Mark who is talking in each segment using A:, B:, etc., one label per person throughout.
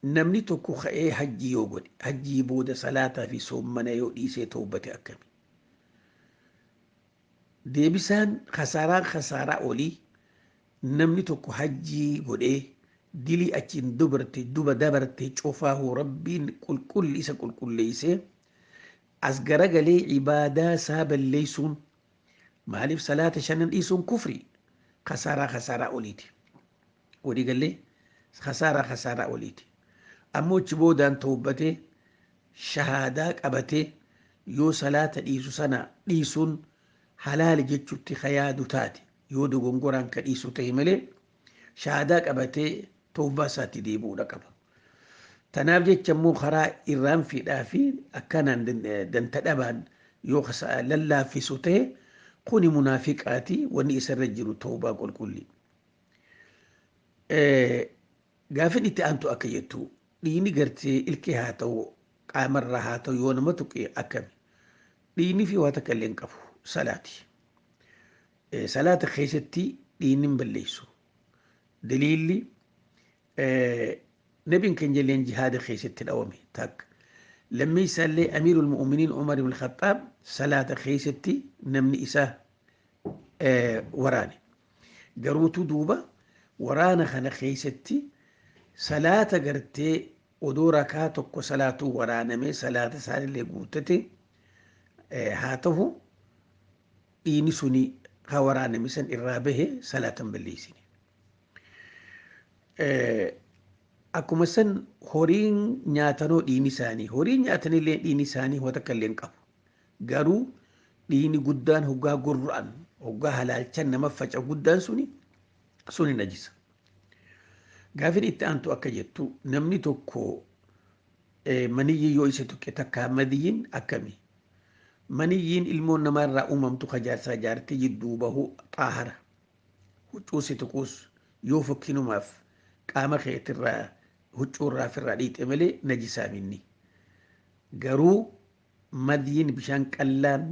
A: Namni tokko ka'ee hajjii yoo godhe, hajjii booda salaataa fi soommana yoo dhiisee tawbate akkami? Deebisaan kasaaraan kasaaraa olii namni tokko hajjii godhee dilii achiin dubarte duba dabarte cufaahu Rabbiin qulqulli isa qulqulleessee as garagalee ibaadaa isaa balleessuun, maaliif salaata shanan dhiisuun kufri, kasaaraa kasaaraa oliiti. Walii gallee kasaaraa kasaaraa oliiti. Ammoo achi boodaan tawbatee shahaadaa qabatee yoo salaata dhiisu sana dhiisuun halaali jechuutti kayaadu taate, yoo dogongoraan ka dhiisu ta'e malee shahaadaa qabatee tawbaa isaatti deebi'uudha qaba. Tanaaf jecha immoo karaa irraanfiidhaa fi akkanaan danta dhabaan yoo lallaaffisu ta'e kuni munaafiqaati, wanni isarra jiru tawbaa qulqulli. Gaafin itti aantu akka jettu, dhiigni gartee ilkee haa ta'u qaamarraa haa ta'u yoo nama tuqe akkami? Dhiigni fi waa takka illee hin qabu salaati. Salaata keessatti dhiigni hin balleessu. Daliilli nabiin kan jalleen jihaada keessatti dhawame takka. Lammeessaallee amiirul mu'uminiin Umar ibn Khattaab salaata keessatti namni isa waraane. Garuutu duuba waraana kana keessatti salaata gartee odoo rakaa tokko salaatuu waraanamee salaata isaanillee guuttate haa ta'u dhiigni suni ka waraaname san irraa bahe salaata hin balleessine. Akkuma san horiin nyaatanoo dhiigni isaanii, horiin nyaatanillee dhiigni isaanii waa takka illee hin qabu. Garuu dhiigni guddaan hoggaa gurra'an hoggaa halaalchan nama faca guddaan suni najisa. Gaafin itti aantu akka jettu, namni tokko maniyyi yoo isa tuqe takka madiyyiin akkami? Maniyyiin ilmoon namaarraa uumamtu ka jaarsaa jaartii jidduu bahu xaahara. Huccuu si tuquus yoo fokkinumaaf qaama keetirraa huccuurraa firraa dhiixe malee najisaa minni. Garuu madyiin bishaan qallaan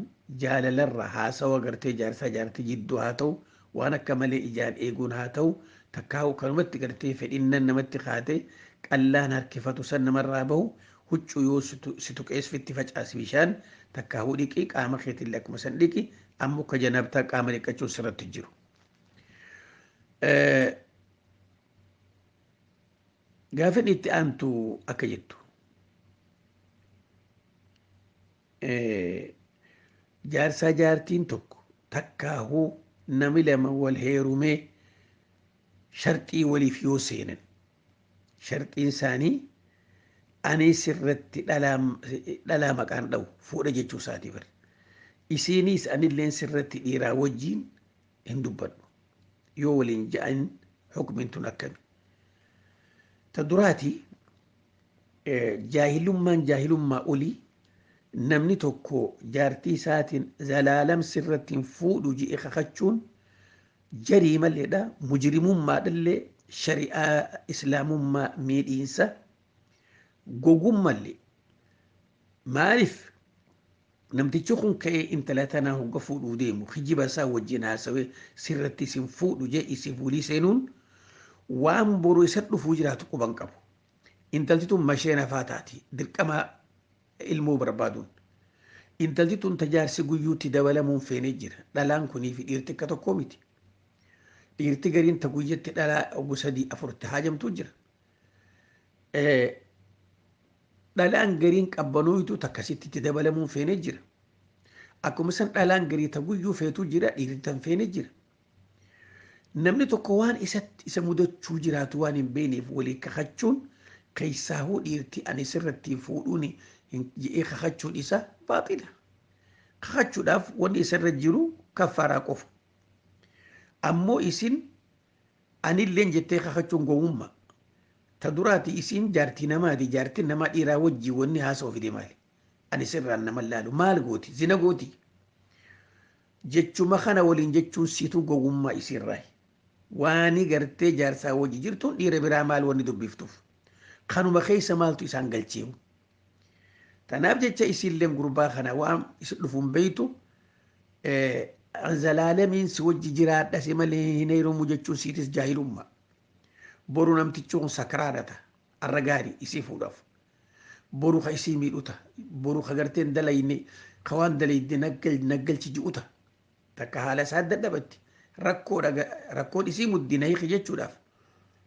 A: jaalalarra haasawa gartee jaarsaa jaartii jidduu haa ta'u, waan akka malee ijaan eeguun haa ta'u, takkaa kanumatti gartee fedhinnan namatti kaate qallaan harkifatu san namarraa bahu huccuu yoo si tuqees fitti facaasi bishaan takkaa dhiqi, qaama keetillee akkuma san dhiqi, ammoo akka janaabtaa qaama dhiqachuun sirratti jiru. Gaafin itti aantu akka jettu, jaarsaa jaartiin tokko takkaahuu nami lama wal heerumee sharxii waliif yoo seenan, sharxiin isaanii ani sirratti dhalaa maqaan dha'u fuudha jechuu isaatii bari. Isiinis anilleen sirratti dhiiraa wajjiin hin dubbadhu. Yoo waliin ja'an hukmiin tun akkami? Ta duraati, jaahilummaan jaahilummaa olii namni tokko jaartii isaatiin zalaalam sirratti hin fuudhu ji'e kakachuun jarii maleedha, mujrimummaadhallee, shari'aa islaamummaa miidhiinsa gogummallee. Maaliif namtichi kun ka'ee intala tanaa hogga fuudhuu deemu kijiba isaa wajjin haasawee sirratti isin fuudhu jee isiif walii seenuun waan boru isa dhufuu jiraatu quban qabu. Intalti tun masheen hafaa taati dirqama ilmoo barbaaduun. Intalti tun tajaarsi guyyuutti dabalamuun feenee jira. Dhalaan kunii fi dhiirti akka tokkoo miti. Dhiirti gariin ta guyyatti dhalaa ogu sadii afurtti haajamtuu jira. Dhalaan gariin qabbanooytu takkasitti itti dabalamuun feenee jira. Akkuma san dhalaan garii ta guyyuu feetuu jira, dhiirri tan feenee jira. Namni tokko waan isatti isa mudachuu jiraatu waan hin beekneef walii kakachuun, keessaahuu dhiirti ani sirratti fuudhuun jedhee kakachuun isa baaxila. Kakachuudhaaf wanni isarra jiru kaffaaraa qofa. Ammoo isin anilleen jettee kakachuun gowwummaa. Ta duraati isin jaartii namaati, jaartiin namaa dhiiraa wajjii wanni haasa'u fide maali? Ani sirraan nama laalu maal gooti? Zina gooti? Jechuma kana waliin jechuun situ gowwummaa isiirraa. Waani gartee jaarsaa wajji jirtuun dhiira biraa maal wanni dubbiftuuf? Kanuma keessa maaltu isaan galcheewu? Tanaaf jecha isiilleen gurbaa kana waan isa dhufuun beeytu zalaalamiin si wajji jiraadha si malee hin heerumu jechuun siitis jaahilummaa. Boru namtichi kun sakraadha ta'a. Arra gaarii isii fuudhaaf. Boru ka isii miidhu ta'a. Boru ka garteen dalayne ka waan dalayde naggalchi ji'u ta'a. Takka haala isaa dadhabatti. Rakkoon isii muddina hiiki jechuudhaaf.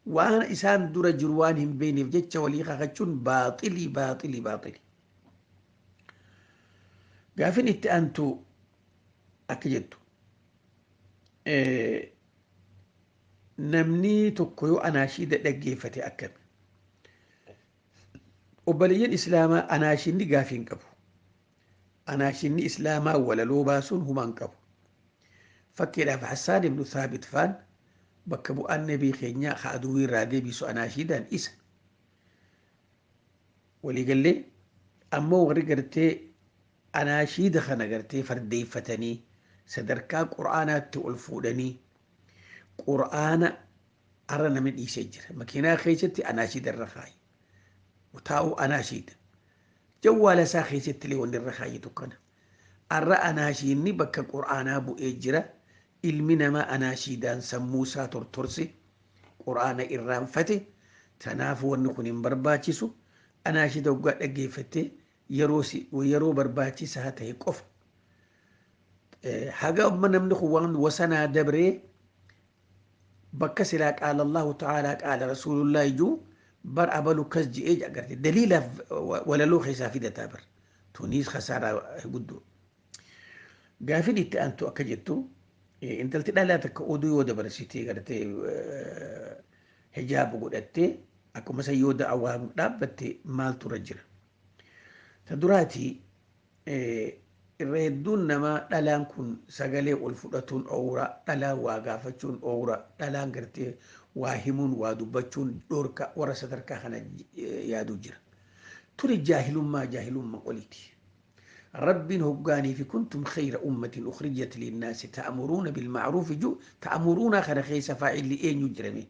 A: Waan isaan dura jiru waan hin beekneef jecha walii kakachuun baaxilii baaxilii baaxilii. Gaafin itti aantu akka jettu namni tokko yoo anaashiida dhaggeeffate akkami? Obboleeyyan Islaamaa anaashiinni gaafii hin qabu. Anaashiinni Islaamaa walaloo baasuun humaa hin qabu. Fakkeedhaaf Hassaan ibnu Thaabit faan bakka bu'aan nabii keenyaa ka aduwwii irraa deebisu anaashiidaan isa. Waliigallee ammoo warri gartee anaashiida kana gartee fardeeffatanii sadarkaa qur'aanaatti ol fuudhanii qur'aana arra namni dhiisee jira. Makiinaa keessatti anaashiida irra kaayi. Taa'uu anaashiida. Jawwaala isaa keessatti illee wanni irra kaayitu kana. Arra anaashiinni bakka qur'aanaa bu'ee jira. Ilmi namaa anaashiidaan sammuu isaa tortorse qur'aana irraanfate. Kanaafuu wanni kun hin barbaachisu. Anaashiida waggaa dhaggeeffattee yeroo barbaachisaa ta'e qofa. Haga amma namni kun waan wasanaa dabree bakka silaa qaala Allahu ta'aalaa qaala Rasuulullaahi jiru bar abalu kas je'ee agarte daliilaaf walaloo keessaa fidataa bar. Tuniis khasaaraa guddoo. Gaafin itti aantu akka jettu intalti dhalaa takka oduu yoo dabarsitee gartee hijaaba godhattee akkuma san yoo da'awaa dhaabbatte maaltu irra jira. Ta duraati irra hedduun namaa dhalaan kun sagalee ol fudhatuun oowra, dhalaan waa gaafachuun oowra, dhalaan gartee waa himuun waa dubbachuun dhorka warra sadarkaa kana yaaduu jira. Tuni jaahilummaa jaahilummaa oliiti. Rabbiin hoggaanii fi kuntum khayra ummatin ukhrijat linnaasi ta'muruuna bilma'ruufi ju ta'muruuna kana keessa faa'illi eenyu jirame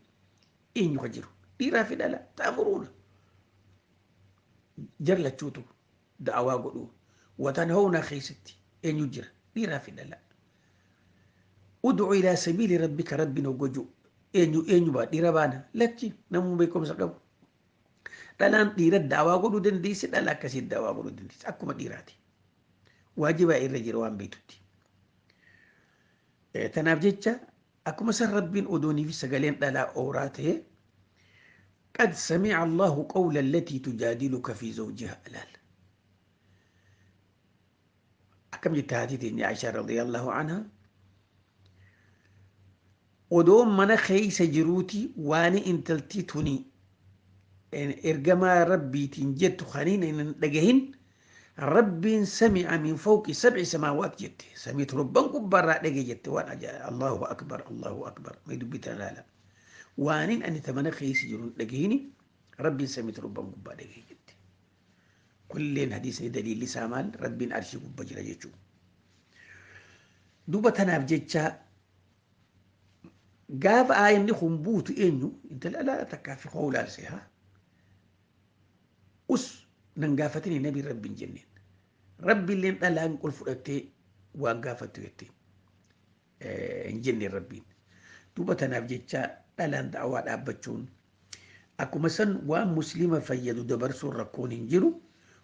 A: eenyu ka jiru dhiiraa fi dhala ta'muruuna jallachuutu da'awaa godhuu watanhawna keessatti eenyu jira dhiiraa fi dhala. Ud'u ilaa sabiili rabbika rabbiin hoggoju eenyu eenyu baa dhiira baana lakki namuu beekumsa qabu. Dhalaan dhiira da'awaa godhuu dandeessi dhala akkasii da'awaa godhuu dandeessi akkuma dhiiraati. Waajibaa irra jira waan beektutti. Tanaaf jecha akkuma san rabbiin odoonii fi sagaleen dhalaa ooraa ta'e qad sami'a Allahu qawla allatii tujaadiluka fi zawjiha alaal. Akkam jette haati teenya Aishaa radiyallahu anha odoo mana keessa jiruuti waan intalti tuni ergamaa rabbiitiin jettu kaniin hin dhagahin rabbiin sami'a min fawqi sab'i samaawaat jette samii torban gubbaarraa dhage jette waan ajaa'iba Allahu akbar Allahu akbar mee dubbitan ilaala waanin ani ta mana keessa jiru hin dhagahini rabbiin samii torban gubbaa dhage jette. Kulleen hadiisni daliilli isaa maal rabbiin arshii gubba jira jechuudha. Duuba tanaaf jecha gaafa aayanni kun buutu eenyu intala alaala takkaa fi qawlaalse haa us nan gaafatini nabi rabbiin jenneen. Rabbiilleen dhalaan ol fudhattee waan gaafattu jetteen hin jenneen rabbiin. Duuba tanaaf jecha dhalaan da'awaa dhaabbachuun akkuma san waan muslima fayyadu dabarsuun rakkoon hin jiru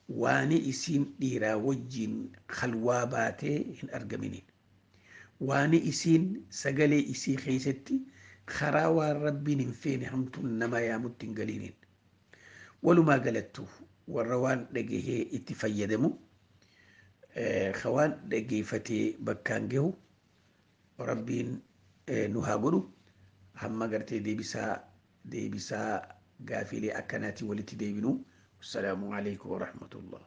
A: waan isiin dhiiraa wajjiin khalwaa baatee hin argaminiin. Waan isiin sagalee isii keessatti karaa waan rabbiin hin feene hamtuun nama yaamutti hin galiiniin. Walumaa galattu warra waan dhagahee itti fayyadamu ka waan dhageeffatee bakkaan gahu rabbiin nu haa godhu hamma gartee deebisaa gaafiilee akkanaatiin walitti deebinu. Assalaamu alaikum warahmatullah.